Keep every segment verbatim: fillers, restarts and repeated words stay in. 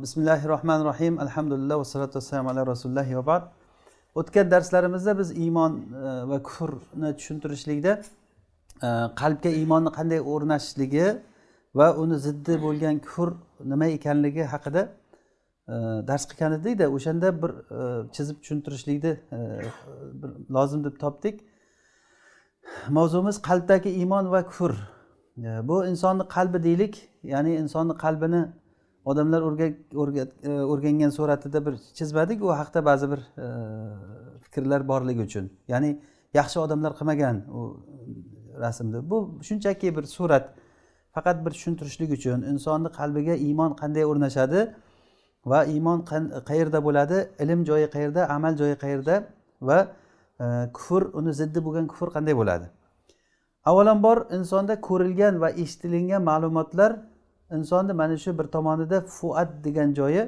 بىسمىللاھىررەھمانىررەھىم. ئەلھەمدۇلىللاھ ۋەسسالاتۇ ۋەسسالامۇ ئەلا رەسۇلىللاھ ۋە بەئد. ئۆتكەن دەرسلىرىمىزدە بىز ئىمان، ئە، ۋە كۇفرنى چۈشەندۈرۈشلىكتە، ئە، قەلبكە ئىماننى قانداق ئورناشلىقى ۋە ئۇنى زىددى بولغان كۇفر نېمە ئىكەنلىكى ھەققىدە، ئە، دەرس قىلغان ئىدۇق-دە، ئوشاندا بىر، ئە، چىزىپ چۈشەندۈرۈشلىكتە، ئە، بىر لازىم دەپ تاپتۇق. ماۋزۇمىز قەلبتەكى ئىمان ۋە كۇفر. ئە، بۇ ئىنساننىڭ قەلبى دېيىلىك، يەنى ئىنساننىڭ قەلبىنى ئادەملەر ئۆرگە-، ئۆرگە-، ئە، ئۆرگەنگەن سۈرەتىدە بىر چىزىپ بەردۇق، ئۇ ھەقتە بەزى بىر، ئە، پىكىرلەر بارلىقى ئۈچۈن. يەنى ياخشى ئادەملەر قىلمىغان ئۇ رەسىمنى. بۇ شۇنچىكى بىر سۈرەت. پەقەت بىر چۈشەندۈرۈشلۈك ئۈچۈن، ئىنساننىڭ قەلبىگە ئىمان قانداق ئورناشىدۇ ۋە ئىمان قان-، قەيەردە بولىدۇ، ئىلىم جايى قەيەردە، ئەمەل جايى قەيەردە ۋە، ئە، كۇفر، ئۇنى زىددى بولغان كۇفر قانداق بولىدۇ؟ ئاۋۋالامبار، ئىنساندا كۆرۈلگەن ۋە ئېشىتىلگەن مەلۇماتلار ئىنساندا مانا شۇ بىر تامانىدا فۇئاد دېگەن جايى،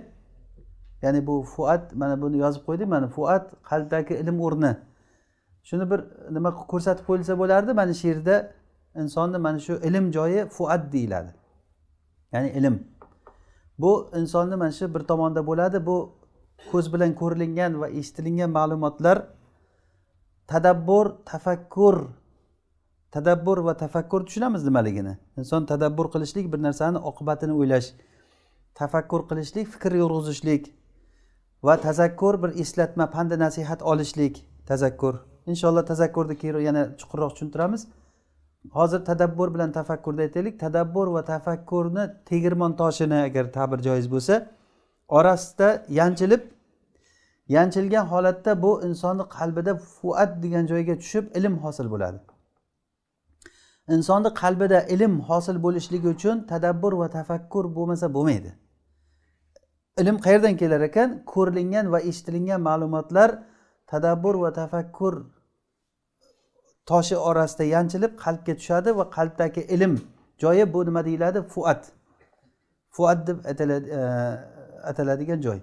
يەنى بۇ فۇئاد، مانا بۇنى يازىپ قويدۇم، مانا فۇئاد قەلبتەكى ئىلىم ئورنى. شۇنى بىر نېمە كۆرسەتىپ قويۇلسا بولارىدى، مانا شۇ يەردە ئىنساننى مانا شۇ ئىلىم جايى فۇئاد دېيىلەدى. يەنى ئىلىم. بۇ ئىنساننى مانا شۇ بىر تاماندا بولىدۇ، بۇ كۆز بىلەن كۆرۈلگەن ۋە ئېشىتىلگەن مەلۇماتلار، تەدەببۇر، تەپەككۇر، تەدەببۇر ۋە تەپەككۇر چۈشىنىمىز نېمىلىكىنى. ئىنسان تەدەببۇر قىلىشلىق، بىر نەرسىنىڭ ئاقىۋىتىنى ئويلاش. تەپەككۇر قىلىشلىق، پىكىر يۈرگۈزۈشلۈك. ۋە تەزەككۇر، بىر ئېسلەتمە، پەند نەسىھەت ئالىشلىق. تەزەككۇر. ئىنشاللا تەزەككۇرنى كېيىن يەنە چوڭقۇرراق چۈشەندۈرىمىز. ھازىر تەدەببۇر بىلەن تەپەككۇرنى ئېيتايلىق. تەدەببۇر ۋە تەپەككۇرنى تېگىرمان تاشىنى، ئەگەر تەبىر جايىز بولسا، ئارىسىدا يانچىلىپ، يانچىلگەن ھالەتتە بۇ ئىنساننىڭ قەلبىدە فۇئاد دېگەن جايغا چۈشۈپ، ئىلىم ھاسىل بولىدۇ. ئىنساننىڭ قەلبىدە ئىلىم ھاسىل بولۇشلۇقى ئۈچۈن تەدەببۇر ۋە تەپەككۇر بولمىسا بولمايدۇ. ئىلىم قەيەردىن كېلەر ئىكەن؟ كۆرۈلگەن ۋە ئېشىتىلگەن مەلۇماتلار تەدەببۇر ۋە تەپەككۇر تاشى ئارىسىدا يانچىلىپ قەلبكە چۈشىدۇ ۋە قەلبتەكى ئىلىم جايى، بۇ نېمە دېيىلەدۇ؟ فۇئاد. فۇئاد دەپ ئاتىلە-، ئە، ئاتىلىدىغان جاي.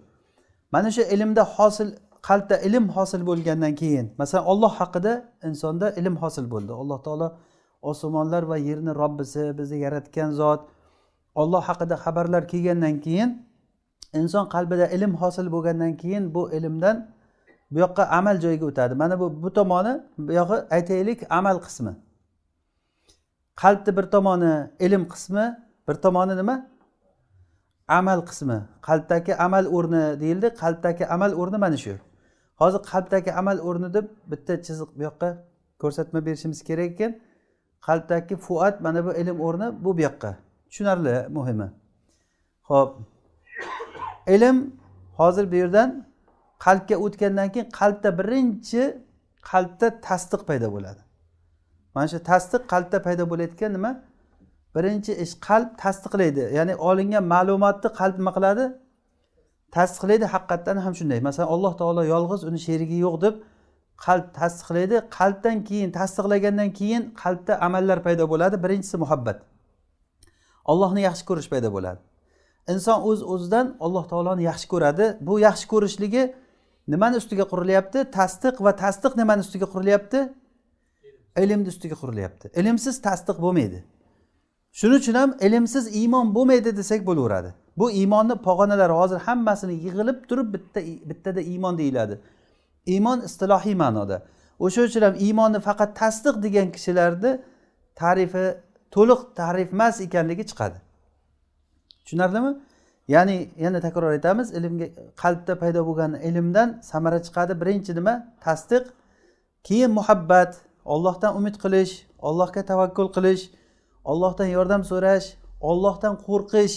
مانا شۇ ئىلىمدە ھاسىل، قەلبتە ئىلىم ھاسىل بولغاندىن كېيىن، مەسىلەن، ئاللاھ ھەققىدە ئىنساندا ئىلىم ھاسىل بولدى. ئاللاھ تائالا ئاسمانلار ۋە يەرنى رەببىسى، بىزنى ياراتقان زات، ئاللاھ ھەققىدە خەۋەرلەر كەلگەندىن كېيىن، ئىنسان قەلبىدە ئىلىم ھاسىل بولغاندىن كېيىن، بۇ ئىلىمدىن بۇ ياققا ئەمەل جايىغا ئۆتەدۇ. مانا بۇ، بۇ تامانى، بۇ ياغى ئەيتەيلىك، ئەمەل قىسمى. قەلبتە بىر تامانى ئىلىم قىسمى، بىر تامانى نېمە؟ ئەمەل قىسمى. قەلبتەكى ئەمەل ئورنى دېيىلدى. قەلبتەكى ئەمەل ئورنى مانا شۇ. ھازىر قەلبتەكى ئەمەل ئورنى دەپ بىتتە چىزىق بۇ ياققا كۆرسەتمە بېرىشىمىز كېرەك ئىكەن. قەلبتەكى فۇئاد، مانا بۇ ئىلىم ئورنى، بۇ بۇ ياققا. چۈشىنەرلى، مۇھىمى. خوپ. ئىلىم ھازىر بۇ يەردىن قەلبكە ئۆتكەندىن كېيىن، قەلبتە بىرىنچى، قەلبتە تەستىق پەيدا بولىدۇ. مانا شۇ تەستىق قەلبتە پەيدا بولىدىكەن، نېمە؟ بىرىنچى ئىش، قەلب تەستىقلەيدۇ. يەنى ئالىنغان مەلۇماتنى قەلب نېمە قىلىدۇ؟ تەستىقلەيدۇ. ھەقىقەتەن ھەم شۇنداق. مەسىلەن، ئاللاھ تائالا يالغۇز، ئۇنىڭ شېرىكى يوق دەپ قەلب تەستىقلەيدۇ. قەلبتىن كېيىن، تەستىقلىگەندىن كېيىن قەلبتە ئەمەللەر پەيدا بولىدۇ. بىرىنچىسى مۇھەببەت. ئاللاھنى ياخشى كۆرۈش پەيدا بولىدۇ. ئىنسان ئۆز-ئۆزىدىن ئاللاھ تائالانى ياخشى كۆرىدۇ. بۇ ياخشى كۆرۈشلىكى نېمەنىڭ ئۈستىگە قۇرۇلۇپتۇ؟ تەستىق ۋە تەستىق نېمەنىڭ ئۈستىگە قۇرۇلۇپتۇ؟ ئىلىمنىڭ ئۈستىگە قۇرۇلۇپتۇ. ئىلىمسىز تەستىق بولمايدۇ. شۇنىڭ ئۈچۈن ھەم ئىلىمسىز ئىمان بولمايدۇ دېسەك بولۇۋېرىدۇ. بۇ ئىماننى پاغانىلار ھازىر ھەممىسىنى يىغىلىپ تۇرۇپ بىتتە، بىتتىدە ئىمان دېيىلىدۇ. ئىمان ئىستىلاھىي مەنىدە. ئۇ شۇنىڭ ئۈچۈن ھەم ئىماننى پەقەت تەستىق دېگەن كىشىلەردە تەرىپى تولۇق تەرىپ ئەمەس ئىكەنلىكى چىقىدۇ. چۈشىنەرلىمۇ؟ يەنى، يەنە تەكرار ئېيتىمىز، ئىلىمگە، قەلبتە پەيدا بولغان ئىلىمدىن سەمەرە چىقىدۇ. بىرىنچى نېمە؟ تەستىق. كېيىن مۇھەببەت، ئاللاھتىن ئۈمىد قىلىش، ئاللاھقا تەۋەككۈل قىلىش، ئاللاھتىن ياردەم سوراش، ئاللاھتىن قورقۇش.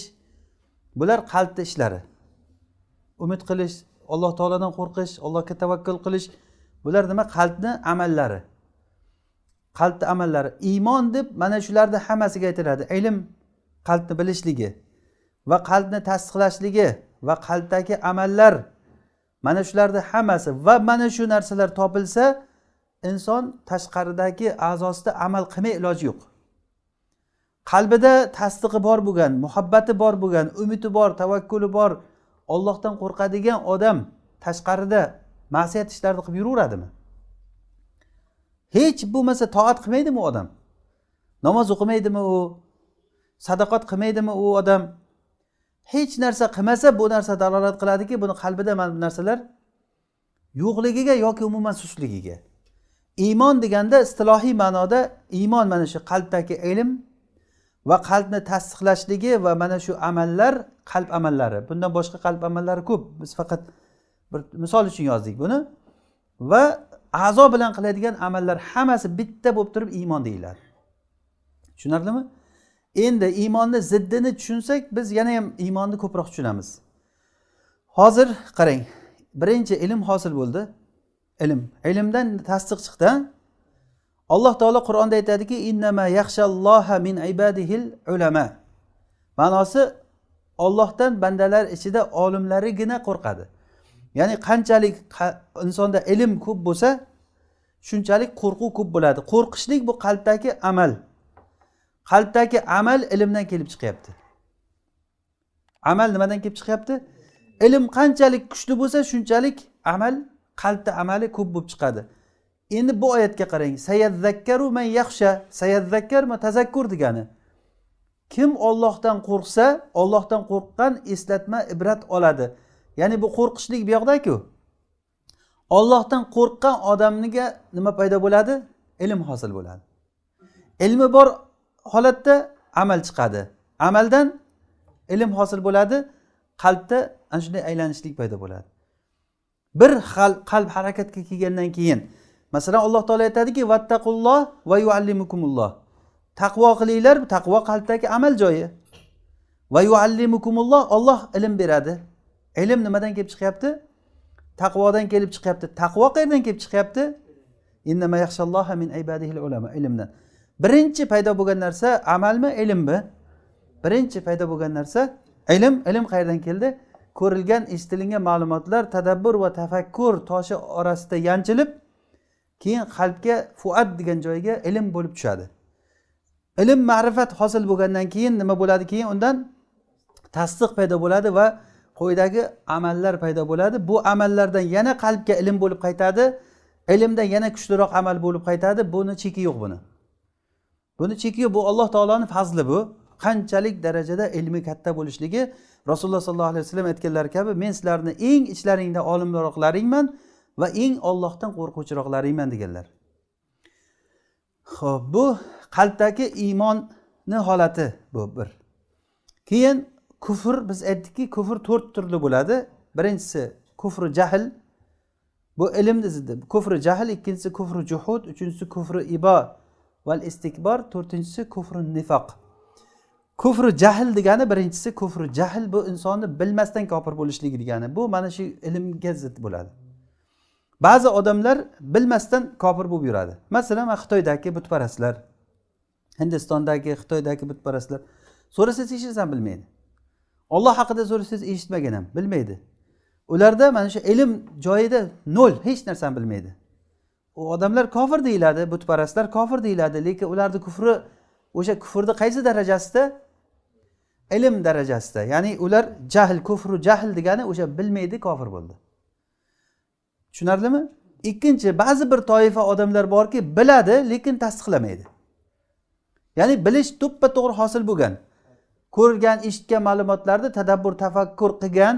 بۇلار قەلبتە ئىشلىرى. ئۈمىد قىلىش، ئاللاھ تائالادىن قورقۇش، ئاللاھقا تەۋەككۈل قىلىش. بۇلار نېمە؟ قەلبنىڭ ئەمەللىرى. قەلبتە ئەمەللەر. ئىمان دەپ مانا شۇلاردا ھەممىسىگە ئېيتىلىدۇ. ئىلىم، قەلبنى بىلىشلىكى ۋە قەلبنى تەستىقلاشلىكى ۋە قەلبتەكى ئەمەللەر. مانا شۇلاردا ھەممىسى ۋە مانا شۇ نەرسىلەر تاپىلسا، ئىنسان تاشقىرىدىكى ئەزاسىدا ئەمەل قىلماي ئىلاجى يوق. قەلبىدە تەستىقى بار بولغان، مۇھەببىتى بار بولغان، ئۈمىدى بار، تەۋەككۈلى بار، ئاللاھتىن قورقىدىغان ئادەم تاشقىرىدا مەسىيەت ئىشلارنى قىلىپ يۈرۈۋېرەدىمۇ؟ ھېچ بولمىسا تائەت قىلمايدىمۇ ئۇ ئادەم؟ ناماز ئوقۇمايدىمۇ ئۇ؟ ساداقات قىلمايدىمۇ ئۇ ئادەم؟ ھېچ نەرسە قىلمىسا، بۇ نەرسە دالالەت قىلادىكى، بۇنى قەلبىدە مانا بۇ نەرسىلەر يوقلۇقىغا ياكى ئومۇمەن سۇسلۇقىغا. ئىمان دېگەندە ئىستىلاھىي مەنادا ئىمان مانا شۇ قەلبدىكى ئىلىم ۋە قەلبنى تەستىقلاشلىقى ۋە مانا شۇ ئەمەللەر، قەلب ئەمەللىرى. بۇندىن باشقا قەلب ئەمەللىرى كۆپ. بىز پەقەت بىر مىسال ئۈچۈن يازدۇق بۇنى. ۋە ئەزا بىلەن قىلىدىغان ئەمەللەر ھەممىسى بىتتە بولۇپ تۇرۇپ ئىمان دېيىلەدى. چۈشىنەرلىمۇ؟ ئەمدى ئىماننى زىددىنى چۈشەنسەك، بىز يەنە ھەم ئىماننى كۆپرەك چۈشىنىمىز. ھازىر قاراڭ، بىرىنچى ئىلىم ھاسىل بولدى. ئىلىم. ئىلىمدىن تەستىق چىقتى. ئاللاھ تائالا قۇرئاندا ئېيتادىكى، «ئىننەما يەخشەللاھە مىن ئىبادىھىل ئۇلەما.» مەناسى، ئاللاھتىن بەندىلەر ئىچىدە ئالىملىرىگىنە قورقىدۇ. يەنى قانچىلىك قە-، ئىنساندا ئىلىم كۆپ بولسا، شۇنچىلىك قورقۇۋ كۆپ بولىدۇ. قورقۇشلۇق بۇ قەلبدىكى ئەمەل. قەلبدىكى ئەمەل ئىلىمدىن كېلىپ چىقىپتۇ. ئەمەل نېمىدىن كېلىپ چىقىپتۇ؟ ئىلىم قانچىلىك كۈچلۈك بولسا، شۇنچىلىك ئەمەل، قەلبتە ئەمەلى كۆپ بولۇپ چىقىدۇ. ئەمدى بۇ ئايەتكە قاراڭ. سەيەززەككەرۇ مەن يەخشە. سەيەززەككەر، ما تەزەككۇر دېگەنى. كىم ئاللاھتىن قورقسا، ئاللاھتىن قورققان ئەسلەتمە، ئىبرەت ئالىدۇ. يەنى بۇ قورقۇشلۇق بۇ ياقتىكى. ئاللاھتىن قورققان ئادەمگە نېمە پايدا بولىدۇ؟ ئىلىم ھاسىل بولىدۇ. ئىلمى بار ھالەتتە ئەمەل چىقىدۇ. ئەمەلدىن ئىلىم ھاسىل بولىدۇ. قەلبتە ئەنە شۇنداق ئايلىنىشلىق پايدا بولىدۇ. بىر خەل-، قەلب ھەرىكەتكە كەلگەندىن كېيىن، مەسىلەن، ئاللاھ تائالا ئېيتىدىكى، «ۋەتتەقۇللاھ ۋە يۇئەللىمۇكۇمۇللاھ.» تەقۋا قىلىڭلار، تەقۋا قەلبتىكى ئەمەل جايى. «ۋە يۇئەللىمۇكۇمۇللاھ»، ئاللاھ ئىلىم بېرىدۇ. ئىلىم نېمىدىن كېلىپ چىقىپتۇ؟ تەقۋادىن كېلىپ چىقىپتۇ. تەقۋا قەيەردىن كېلىپ چىقىپتۇ؟ «ئىننەما يەخشەللاھە مىن ئىبادىھىل ئۇلەما»، ئىلىمدىن. بىرىنچى پەيدا بولغان نەرسە ئەمەلمۇ، ئىلىممۇ؟ بىرىنچى پەيدا بولغان نەرسە ئىلىم. ئىلىم قەيەردىن كەلدى؟ كۆرۈلگەن، ئېشىتىلگەن مەلۇماتلار تەدەببۇر ۋە تەپەككۇر تاشى ئارىسىدا يانچىلىپ، كېيىن قەلبكە، فۇئاد دېگەن جايغا ئىلىم بولۇپ چۈشىدۇ. ئىلىم، مەرىپەت ھاسىل بولغاندىن كېيىن نېمە بولىدۇ؟ كېيىن ئۇندىن تەستىق پەيدا بولىدۇ ۋە قويداكى ئەمەللەر پەيدا بولىدۇ. بۇ ئەمەللەردىن يەنە قەلبكە ئىلىم بولۇپ قايتىدۇ. ئىلىمدە يەنە كۈچلۈرەك ئەمەل بولۇپ قايتىدۇ. بۇنى چېكى يوق بۇنى. بۇنى چېكى يوق. بۇ ئاللاھ تائالانىڭ پەزلى بۇ. قانچىلىك دەرىجىدە ئىلمى كاتتا بولۇشلۇقى، رەسۇلۇللاھ سەللەللاھۇ ئەلەيھى ۋەسەللەم ئېيتكەنلەر كەبى، «مەن سىلەرنى ئەڭ ئىچلەرىڭدە ئالىمراقلىرىڭمەن ۋە ئەڭ ئاللاھتىن قورققۇچىراقلىرىڭمەن» دېگەنلەر. خوپ، بۇ قەلبتەكى ئىماننى ھالىتى بۇ بىر. كېيىن كۇفر، بىز ئېيتتۇقكى، كۇفر تۆت تۈرلۈك بولىدۇ. بىرىنچىسى كۇفرى جەھل. بۇ ئىلىمنى زىددى. كۇفرى جەھل، ئىككىنچىسى كۇفرى جۇھۇد، ئۈچىنچىسى كۇفرى ئىبا ۋەل ئىستىكبار، تۆتىنچىسى كۇفرى نىفاق. كۇفرى جەھل دېگەنى، بىرىنچىسى كۇفرى جەھل، بۇ ئىنساننى بىلمەستىن كاپىر بولۇشلۇقى دېگەنى. بۇ مانا شۇ ئىلىمگە زىت بولىدۇ. بەزى ئادەملەر بىلمەستىن كاپىر بولۇپ يۈرىدۇ. مەسىلەن، خىتايدىكى بۇتپەرەسلەر، ھىندىستاندىكى، خىتايدىكى بۇتپەرەسلەر. سورىسىز، ھېچ نەرسىنى بىلمەيدۇ. ئاللاھ ھەققىدە سورىسىز، ئېشىتمىگەن ھەم، بىلمەيدۇ. ئۇلاردا مانا شۇ ئىلىم جايىدا نول، ھېچ نەرسىنى بىلمەيدۇ. ئۇ ئادەملەر كاپىر دېيىلەدۇ، بۇتپەرەسلەر كاپىر دېيىلەدۇ، لېكىن ئۇلاردا كۇفرى، ئوشۇ كۇفردا قايسى دەرىجىسىدە؟ ئىلىم دەرىجىسىدە. يەنى ئۇلار جەھل، كۇفرى جەھل دېگەنى ئوشۇ بىلمەيدۇ، كاپىر بولدى. چۈشىنەرلىمۇ؟ ئىككىنچى، بەزى بىر تائىپە ئادەملەر باركى، بىلىدۇ، لېكىن تەستىقلىمەيدۇ. يەنى بىلىش توپپا توغرا ھاسىل بولغان. كۆرگەن، ئېشىتكەن مەلۇماتلاردا تەدەببۇر، تەپەككۇر قىلغان،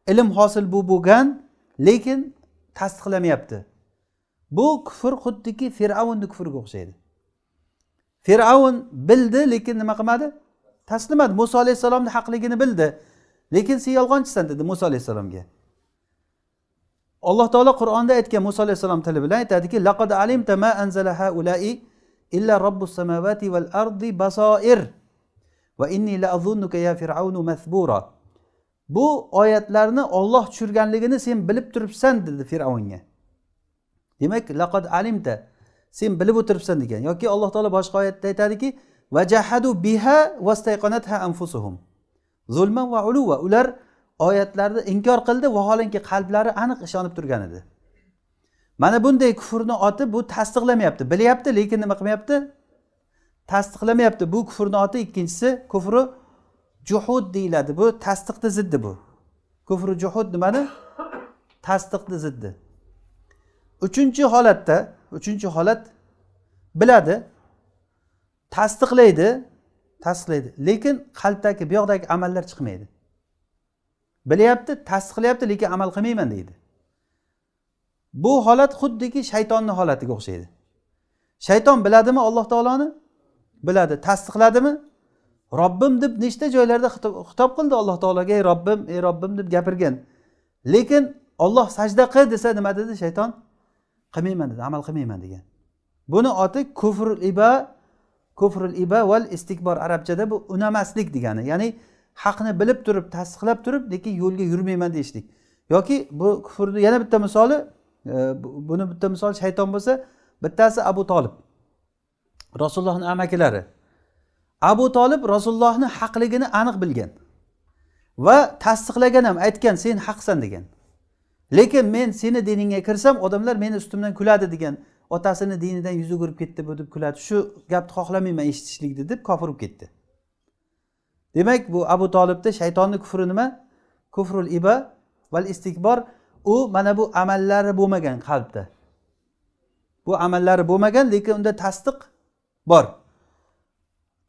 ئىلىم ھاسىل بو-، بولغان، لېكىن تەستىقلىمەيەپتۇ. بۇ كۇفر خۇددىكى فىرئەۋننىڭ كۇفرىغا ئوخشايدۇ. فىرئەۋن بىلدى، لېكىن نېمە قىلمىدى؟ تەستىقلىمىدى. مۇسا ئەلەيھىسسالامنىڭ ھەقلىكىنى بىلدى، لېكىن سەن يالغانچىسەن دېدى مۇسا ئەلەيھىسسالامغا. ئاللاھ تائالا قۇرئاندا ئېيتكەن، مۇسا ئەلەيھىسسالام تىلى بىلەن ئېيتەدىكى، لەقەد ئەلىمتە ما ئەنزەلە ھەئۇلائى ئىللا رەببۇس سەماۋاتى ۋەل ئەردى باسائىر ۋە ئىننى لەئەزۇننۇكە يا فىرئەۋنۇ مەسبۇرا. بۇ ئايەتلەرنى ئاللاھ چۈشۈرگەنلىكىنى سەن بىلىپ تۇرۇپسەن، دېدى فىرئەۋنگە. دېمەك، لەقەد ئەلىمتە، سەن بىلىپ ئولتۇرۇپسەن دېگەن. ياكى ئاللاھ تائالا باشقا ئايەتتە ئەيتەدىكى، ۋە جەھەدۇ بىھا ۋەستەيقەنەتھا ئەنفۇسۇھۇم زۇلمەن ۋە ئۇلۇۋا. ئۇلار ئايەتلەرنى ئىنكار قىلدى، ۋاھالەنكى قەلبلىرى ئېنىق ئىشىنىپ تۇرغان ئىدى. مانا بۇنداق كۇفرنى ئاتى بۇ تەستىقلىمەيەپتۇ. بىلىيەپتۇ، لېكىن نېمە قىلمايەپتۇ؟ تەستىقلىمەيەپتۇ. بۇ كۇفرنى ئاتى ئىككىنچىسى كۇفرۇ جۇھۇد دېيىلەدۇ. بۇ تەستىقنى زىددى بۇ. كۇفرۇ جۇھۇد نېمىنى؟ تەستىقنى زىددى. ئۈچىنچى ھالەتتە، ئۈچىنچى ھالەت بىلەدۇ، تەستىقلەيدۇ، تەستىقلەيدۇ. لېكىن قەلبتەكى، بۇ ياقتەكى ئەمەللەر چىقمايدۇ. بىلەپتۇ، تەستىقلەپتۇ، لېكىن ئەمەل قىلمايمەن دەيدۇ. بۇ ھالەت خۇددىكى شەيتاننىڭ ھالىتىگە ئوخشايدۇ. شەيتان بىلەدىمۇ ئاللاھ تائالانى؟ بىلەدى. تەستىقلەدىمۇ؟ رەببىم دەپ نەچچە جايلاردا خىتاب، خىتاب قىلدى ئاللاھ تائالاغا، ئەي رەببىم، ئەي رەببىم دەپ گەپىرگەن. لېكىن ئاللاھ سەجدە قىل دېسە نېمە دېدى شەيتان؟ قىلمايمەن دېدى، ئەمەل قىلمايمەن دېگەن. بۇنى ئاتى كۇفرۇل ئىبا، كۇفرۇل ئىبا ۋەل ئىستىكبار. ئەرەبچىدە بۇ ئۈنەمەسلىك دېگەنى. يەنى ھەقنى بىلىپ تۇرۇپ، تەستىقلاپ تۇرۇپ، لېكىن يولغا يۈرمەيمەن دېيىشلىك. ياكى بۇ كۇفرنى يەنە بىتتا مىسالى، ئە، بۇ-، بۇنى بىتتا مىسال شەيتان بولسا، بىتتەسى ئەبۇ تالىپ. رەسۇلۇللاھنىڭ ئەمەكىلىرى. ئەبۇ تالىپ رەسۇلۇللاھنى ھەقلىكىنى ئېنىق بىلگەن. ۋە تەستىقلىگەن ھەم ئېيتقان، سەن ھەقسەن دېگەن. لېكىن مەن سېنى دىنىڭگە كىرسەم، ئادەملەر مېنى ئۈستۈمدىن كۈلەدى دېگەن. ئاتىسىنى دىنىدىن يۈز ئۆگۈرۈپ كەتتى بۇ دەپ كۈلەدى. شۇ گەپنى خالىمايمەن ئېشىتىشلىكنى دەپ كاپىر بولۇپ كەتتى. دېمەك، بۇ ئەبۇ تالىپتا شەيتاننىڭ كۇفرى نېمە؟ كۇفرۇل ئىبا ۋەل ئىستىكبار. ئۇ مانا بۇ ئەمەللەر بولمىغان قەلبتە. بۇ ئەمەللەر بولمىغان، لېكىن ئۇندا تەستىق بار.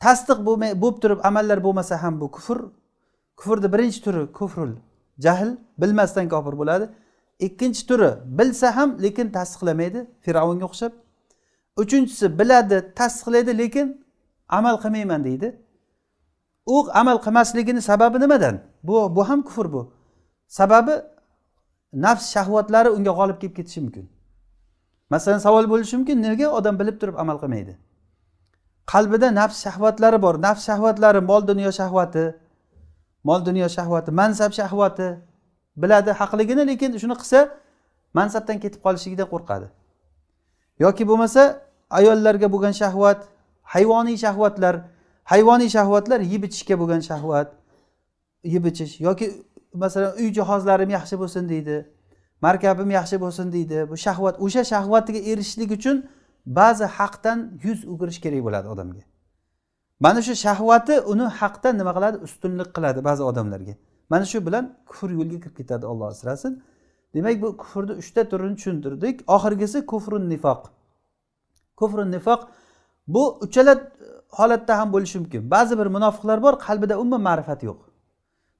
تەستىق بولماي، بولۇپ تۇرۇپ ئەمەللەر بولمىسا ھەم بۇ كۇفر. كۇفردا بىرىنچى تۈرى كۇفرۇل جەھل، بىلمەستىن كاپىر بولىدۇ. ئىككىنچى تۈرى بىلسە ھەم، لېكىن تەستىقلىمەيدۇ، فىرئەۋنگە ئوخشاپ. ئۈچىنچىسى بىلەدۇ، تەستىقلەيدۇ، لېكىن ئەمەل قىلمايمەن دەيدۇ. ئۇ ئەمەل قىلماسلىكىنىڭ سەۋەبى نېمىدىن؟ بۇ، بۇ ھەم كۇفر بۇ. سەۋەبى نەپس شەھۋەتلىرى ئۇنىڭغا غالىب كېلىپ كېتىشى مۇمكىن. مەسىلەن، ساۋال بولۇشى مۇمكىن، نېمىگە ئادەم بىلىپ تۇرۇپ ئەمەل قىلمايدۇ؟ قەلبىدە نەپس شەھۋەتلىرى بار. نەپس شەھۋەتلىرى مال دۇنيا شەھۋەتى، مال دۇنيا شەھۋەتى، مەنسەپ شەھۋەتى. بىلەدۇ ھەقلىكىنى، لېكىن شۇنى قىلسا، مەنسەپتىن كېتىپ قالىشلىقىدىن قورقىدۇ. ياكى بولمىسا، ئاياللارغا بولغان شەھۋەت، ھايۋانىي شەھۋەتلەر، ھايۋانىي شەھۋەتلەر يەپ ئىچىشكە بولغان شەھۋەت، يەپ ئىچىش. ياكى، مەسىلەن، ئۆي جاھازلىرىم ياخشى بولسۇن دەيدۇ، مەركەبىم ياخشى بولسۇن دەيدۇ. بۇ شەھۋەت، ئوشۇ شەھۋەتكە ئېرىشىشلىك ئۈچۈن بەزى ھەقتىن يۈز ئۆگۈرۈش كېرەك بولىدۇ ئادەمگە. مانا شۇ شەھۋەتى ئۇنى ھەقتىن نېمە قىلىدۇ؟ ئۈستۈنلۈك قىلىدۇ بەزى ئادەملەرگە. مانا شۇ بىلەن كۇفر يولىغا كىرىپ كېتىدۇ، ئاللاھ ئاسراسۇن. دېمەك، بۇ كۇفرنى ئۈچتە تۈرىنى چۈشەندۈردۇق. ئاخىرقىسى كۇفرۇن نىفاق. كۇفرۇن نىفاق، بۇ ئۈچەلە ھالەتتە ھەم بولۇشى مۇمكىن. بەزى بىر مۇناپىقلار بار، قەلبىدە ئومۇمەن مەرىپەت يوق.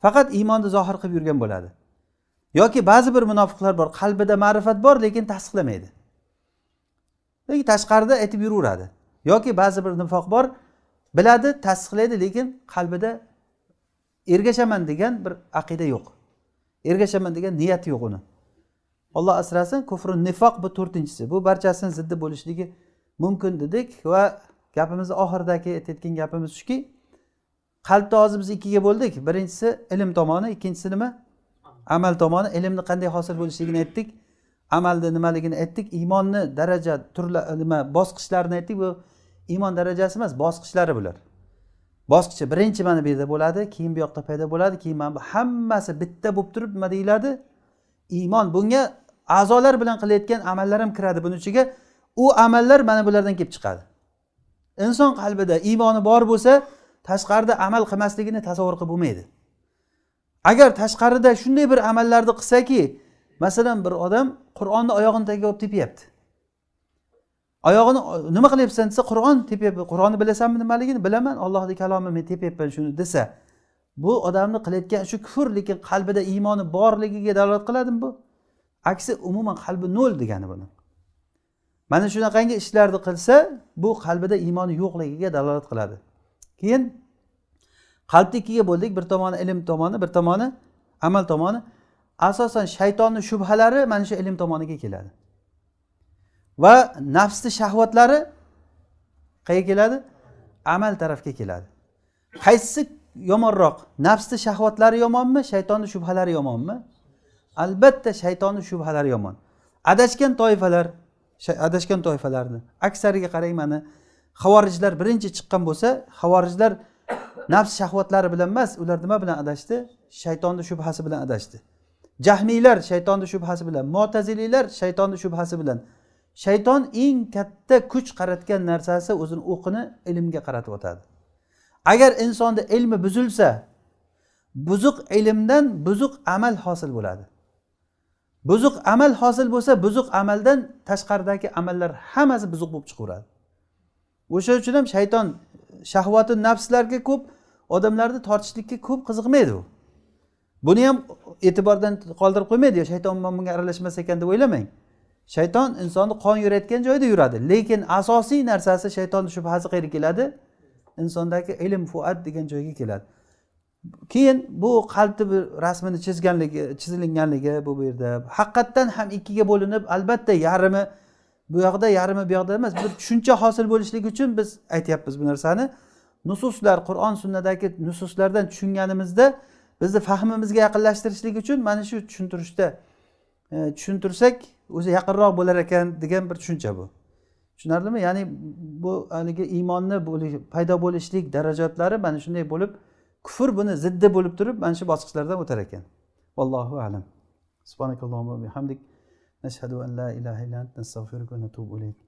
پەقەت ئىماننى زاھىر قىلىپ يۈرگەن بولىدۇ. ياكى بەزى بىر مۇناپىقلار بار، قەلبىدە مەرىپەت بار، لېكىن تەستىقلىمەيدۇ. لېكىن تاشقىرىدا ئېيتىپ يۈرۈۋېرىدۇ. ياكى بەزى بىر نىفاق بار، بىلەدۇ، تەستىقلەيدۇ، لېكىن قەلبىدە ئېرگىشەمەن دېگەن بىر ئەقىدە يوق. ئېرگىشەمەن دېگەن نىيەت يوق ئۇنى. ئاللاھ ئاسراسۇن، كۇفرۇن نىفاق بۇ تۆتىنچىسى. بۇ بارچىسىنىڭ زىددى بولۇشلۇقى مۇمكىن دېدۇق ۋە گېپىمىزنىڭ ئاخىرىدىكى ئېيتىدىغان گېپىمىز شۇكى، قەلبتە ھازىر بىز ئىككىگە بۆلدۇق. بىرىنچىسى ئىلىم تومانى، ئىككىنچىسى نېمە؟ ئەمەل تومانى. ئىلىمنى قانداق ھاسىل بولۇشلۇقىنى ئېيتتۇق. ئەمەلدە نېمىلىكىنى ئېيتتۇق. ئىماننى دەرىجە، تۈرلە-، نېمە، باسقۇچلارنى ئېيتتۇق. بۇ ئىمان دەرىجىسى ئەمەس، باسقۇچلىرى بۇلار. باسقۇچى بىرىنچى مانا بۇ يەردە بولىدۇ، كېيىن بۇ ياقتا پەيدا بولىدۇ، كېيىن مانا بۇ ھەممىسى بىتتە بولۇپ تۇرۇپ نېمە دېيىلىدۇ؟ ئىمان. بۇنىڭغا ئەزالار بىلەن قىلىۋاتقان ئەمەللەر ھەم كىرىدۇ بۇنىڭ ئىچىگە. ئۇ ئەمەللەر مانا بۇلاردىن كېلىپ چىقىدۇ. ئىنسان قەلبىدە ئىمانى بار بولسا، تاشقىرىدا ئەمەل قىلماسلىقىنى تەسەۋۋۇر قىلىپ بولمايدۇ. ئەگەر تاشقىرىدا شۇنداق بىر ئەمەللەرنى قىلساكى، مەسىلەن، بىر ئادەم قۇرئاننى ئاياغىنىڭ تېگىگە ئويۇپ تېپىۋەپتۇ. ئاياغىنى، نېمە قىلىپسەن دېسە، قۇرئان تېپىپ، قۇرئاننى بىلەسەنمۇ نېمىلىكىنى؟ بىلىمەن، ئاللاھنىڭ كالامى، مەن تېپىپمەن شۇنى دېسە، بۇ ئادەمنىڭ قىلىۋاتقان شۇ كۇفر، لېكىن قەلبىدە ئىمانى بارلىقىغا دالالەت قىلادىمۇ بۇ؟ ئەكسى، ئومۇمەن قەلبى نول دېگەنى بۇنىڭ. مانا شۇناقانگى ئىشلارنى قىلسا، بۇ قەلبىدە ئىمانى يوقلۇقىغا دالالەت قىلىدۇ. كېيىن قەلبنى ئىككىگە بۆلدۇق، بىر تومانى ئىلىم تومانى، بىر تومانى ئەمەل تومانى. ئاساسەن شەيتاننىڭ شۇبھىلىرى مانا شۇ ئىلىم تومانىغا كېلىدۇ. ۋە نەپسنىڭ شەھۋەتلىرى قەيەرگە كېلىدۇ؟ ئەمەل تەرەپكە كېلىدۇ. قايسىسى يامانراق؟ نەپسنىڭ شەھۋەتلىرى يامانمۇ، شەيتاننىڭ شۇبھىلىرى يامانمۇ؟ ئەلبەتتە، شەيتاننىڭ شۇبھىلىرى يامان. ئاداشقان تويفىلار، شەي-، ئاداشقان تويفىلارنى ئەكسەرىگە قاراڭ، مانا، خاۋارىجلار بىرىنچى چىققان بولسا، خاۋارىجلار نەپس شەھۋەتلىرى بىلەن ئەمەس، ئۇلار نېمە بىلەن ئاداشتى؟ شەيتاننىڭ شۇبھىسى بىلەن ئاداشتى. جەھمىيلەر شەيتاننىڭ شۇبھىسى بىلەن، مۇئتەزىلىيلەر شەيتاننىڭ شۇبھىسى بىلەن. شەيتان ئەڭ كاتتا كۈچ قاراتقان نەرسىسى ئۆزىنىڭ ئوقىنى ئىلىمگە قارىتىۋاتىدۇ. ئەگەر ئىنساندا ئىلمى بۇزۇلسا، بۇزۇق ئىلىمدىن بۇزۇق ئەمەل ھاسىل بولىدۇ. بۇزۇق ئەمەل ھاسىل بولسا، بۇزۇق ئەمەلدىن تاشقىرىدىكى ئەمەللەر ھەممىسى بۇزۇق بولۇپ چىقىۋېرىدۇ. ئوشۇ ئۈچۈن ھەم شەيتان شەھۋاتۇ نەپسلەرگە كۆپ، ئادەملەرنى تارتىشلىققا كۆپ قىزىقمايدۇ. بۇنى ھەم ئېتىباردىن قالدۇرۇپ قويمايدۇ، شەيتان بۇنىڭغا ئارىلاشماس ئىكەن دەپ ئويلىماڭ. شەيتان ئىنساننى قان يۈرەيدىگەن جايدا يۈرىدۇ، لېكىن ئاساسىي نەرسىسى شەيتاننىڭ شۇبھەسى قەيەردىن كېلىدۇ؟ ئىنساندىكى ئىلم فۇئاد دېگەن جايغا كېلىدۇ. كېيىن بۇ قەلبتە بىر رەسمىنى چىزگەنلىكى، چىزىلگەنلىكى بۇ، بۇ يەردە ھەقىقەتەن ھەم ئىككىگە بۆلۈنۈپ، ئەلبەتتە يېرىمى بۇ ياقتا، يېرىمى بۇ ياقتا ئەمەس، بىر چۈشەنچە ھاسىل بولۇشلىكى ئۈچۈن بىز ئېيتىۋاتىمىز بۇ نەرسىنى. نۇسۇسلار، قۇرئان سۈننەدىكى نۇسۇسلاردىن چۈشەنگىنىمىزدە، بىزنى پەھمىمىزگە يېقىنلاشتۇرۇشلىكى ئۈچۈن مانا شۇ چۈشەندۈرۈشتە، ئە، چۈشەندۈرسەك ئۆزى يېقىنراق بولار ئىكەن دېگەن بىر چۈشەنچە بۇ. چۈشىنەرلىمۇ؟ يەنى بۇ ھېلىقى ئىماننى بولۇش، پەيدا بولۇشلۇق دەرىجىلىرى مانا شۇنداق بولۇپ، كۇفر بۇنى زىددى بولۇپ تۇرۇپ، مانا شۇ باسقۇچلاردىن ئۆتەر ئىكەن. ۋاللاھۇ ئەلەم. سۇبھانەكاللاھۇممە ۋە بىھەمدىك. نەشھەدۇ ئەن لا ئىلاھە ئىللا ئەنتە نەستەغفىرۇكە ۋە نەتۇبۇ ئىلەيك.